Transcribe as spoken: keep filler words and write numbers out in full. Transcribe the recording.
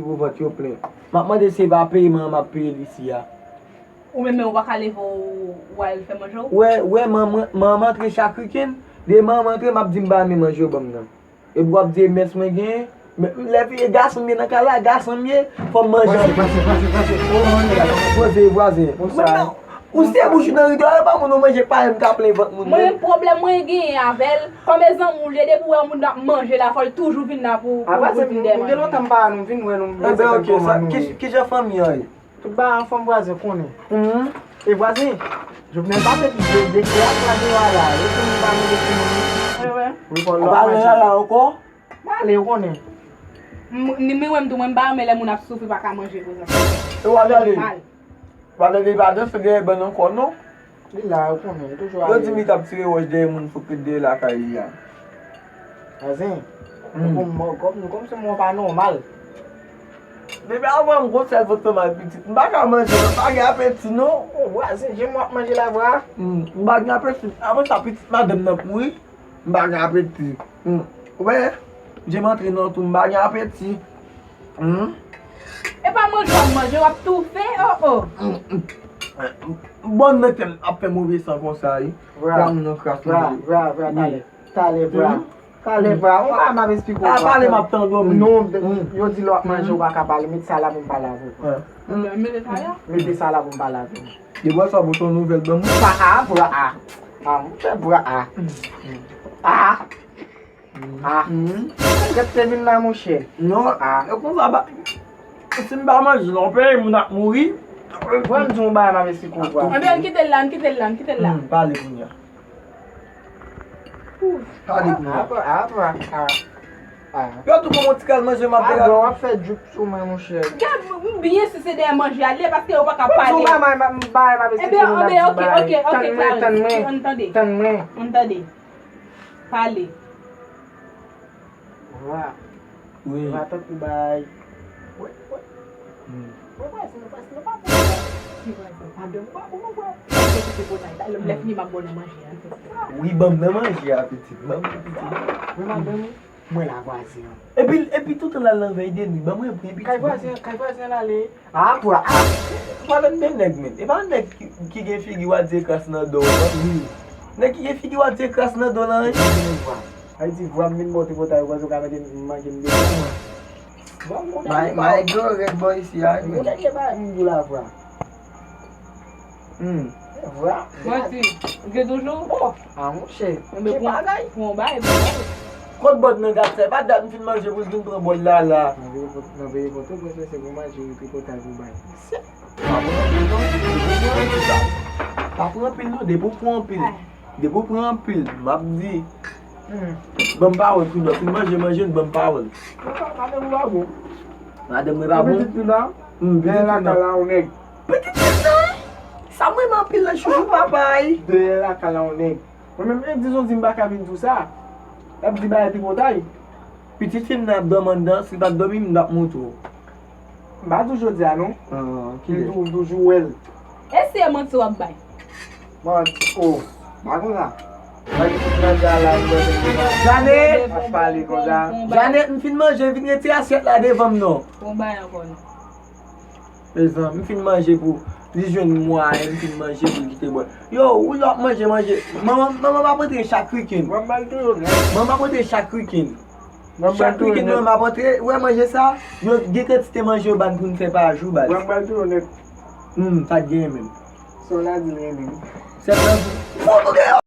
Pou vant yo plen. M ap mande si e pa peyi m an m ap peye l isi a. Ou menm menm ou pa ka leve w al fè manje w? Wè, wè, manman, manman antre chak wikenn. Depi manman antre, m ap di m pa renmen manje yo ban m nan. Epi w ap di e mès mwen genyen. Men lè fi e gason m ye nan kay la, gason m ye, fò m manje anpil. Pase, pase, pase, pase. O, manje la. Poze, vwazen. Mwen nan, ou se bouch ou nan ridwa, e pa moun ou manje pa, m ka plen vant moun. Mwen menm pwoblèm mwen genyen avè l, kòm e zanmi w l ye, depi w wè yon moun ap manje la, fò l toujou vin la pou, pou, pou l vin dèyè manje. Gen lontan m pa wè nou, vin wè nou, m bezwen konn kòman nou ye. Kijan fanmi an ye? Tout bagay anfòm vwazen konnen. E vwazen, Jovenel pase de, de, de kre a sa deyò a la, yo konn pa mande pou moun. Wi, fò lòt manje. Ou pa nan la ankò? M ale, ou konnen. M, ni, men mwen m tou, mwen m pa renmen lè moun ap soufri pa ka manje konsa. E w ap gade? Mal. W ap gade, li pa danse dèyè bann ankò, non. Li la, ou konnen, li toujou ale. Yo di m li t ap tire wòch dèyè moun sou kèt dèyè lakay li a. Vwazen, nou kòm, nou kòm, nou kòmsi moun pa nòmal. Depi avan m gwosè vant lan mal pitit, m pa ka manje, m pa gen apeti, non. O, vwazen, jan w ap manje la, vwa. M pa gen apeti. Apre sa, pitit madanm nan ap mouri. M pa gen apeti. Ou wè, je m antre nan tou, m pa gen apeti. E pa manje w ap manje, w ap toufe, o o. Bòn nan tèm ap fè move san konsa, wi. Vra, vra, vra, vra, talè. Talè, vra. Talè, vra. Ou pa m ap esplike w, vra. A, pale, m ap tande w, wi. Non, yo di lè w ap manje, ou pa ka pale. Mete sa la pou m pale avè w. Mete sa la pou m pale avè w. Depi w sot bouton nouvèl ban mwen. Pa a, vra a. A, mwen fè vra a. A. A. Mwen gèt te vin la, monchè. Non, a. E konsa, ba, si m pa manje nan peyi, moun ap mouri. Vwa m di yon bagay, m ap esplike w, vwa. Ebyen, ann kite l la, ann kite l la, ann kite l la. Pale kounye a. Pale kounye a. Apa, apa, a. Yo tou pran yon ti kal manje m ap. A, bro, w ap fè djouk sou mwen, monchè. Gad, m byen si se dèyè manje a l ye, paske yo pa ka pale. Bon, bay, bay, bay, bay, bay, bay, bay, bay. Ebyen, anben, oke, oke, oke, Clarence. Tann mwen, tann mwen. Ann tande. Ann tande. Pale. Vwa. Wi. Vwa, tankou bay. Wè, wè. Wè, vwazen, vwazen, nou pa bon. Ki vwazen? Madanm ou pa bon, non, vwa. Mwen kite potay. Talè m lè fini m ap ba w nan manje a. Wi, ban m nan manje a, pitit. Ban m nan pitit. Wi, madanm ou. Mwen la vwazen an. Epi, epi toutan l al nan vèy de nwi, ban mwen pri pitit. Kay vwazen an, kay vwazen an l ale. A, vwa, a. Pale m de nèg, men. E pa nèg ki, ki gen figi w a di e kras nan do w lan. Wi. Nèg ki gen figi w a di e kras nan do w lan, wi. Wi, vwa. Sa vle di vwa m vin ba w tripotay ou panse w ka mete m manje m devan. Vwa m gon nèg ki ba w. My girl red boy isi a, wi. Gon nèg ki ba m di w la, vwa. Hmm. Vwa. Manti. Ou gen toujou? Oh, a monchè. Ki bagay? Pran yon bagay, pran yon bagay. Kot bòd nan gad sa? E pa dat m fin manje pou l vin pran bòl la la. Nan veye pot, nan veye pot, ou prenspe se pou manje, ou tripotay pou bay. Pa pran anpil non, depi w pran anpil la. Pa pran anpil non, depi w pran anpil. Depi w pran anpil, m ap di. Ban m pawòl, Prudent. Fin manje, manje, ban m pawòl. Madanm ou pa bon. Madanm mwen pa bon? Pitit fi la, dèyè lakay la yon nèg. Pitit fi la? Sa m renmen anpil nan chouchou papay. Dèyè lakay la yon nèg. Mwen menm, e di Zonzi m pa ka vin di w sa. L ap di bagay tripotay. Pitit fi m nan ap dòmi anndan, si l pa t dòmi, m t ap montre w. M pa di w jodi a non. Ah, kilè? M tou, m toujou wè l. E se manti w ap bay? Manti, o. Pa konsa. Mwen ki nan dja la, mwen te di la. Janet! Ap pale konsa. Janet, m fin manje, vin retire asyèt la devan m non. Pran bay ankò non. Mezanmi, m fin manje pou li jwenn mwayen, m fin manje pou l kite bòl. Yo, ou lè w ap manje, manje. Manman, manman m ap antre chak wikenn. Manman m ap antre chak wikenn. Chak wikenn manman m ap antre, ou wè manje sa, yo gen kantite manje yo ba n pou n fè pa jou, baz. Mwen pral tou onèt. Hmm, sa t genyen menm. Sa w la di l renmen m. Sèl nan. Fout ou deyò!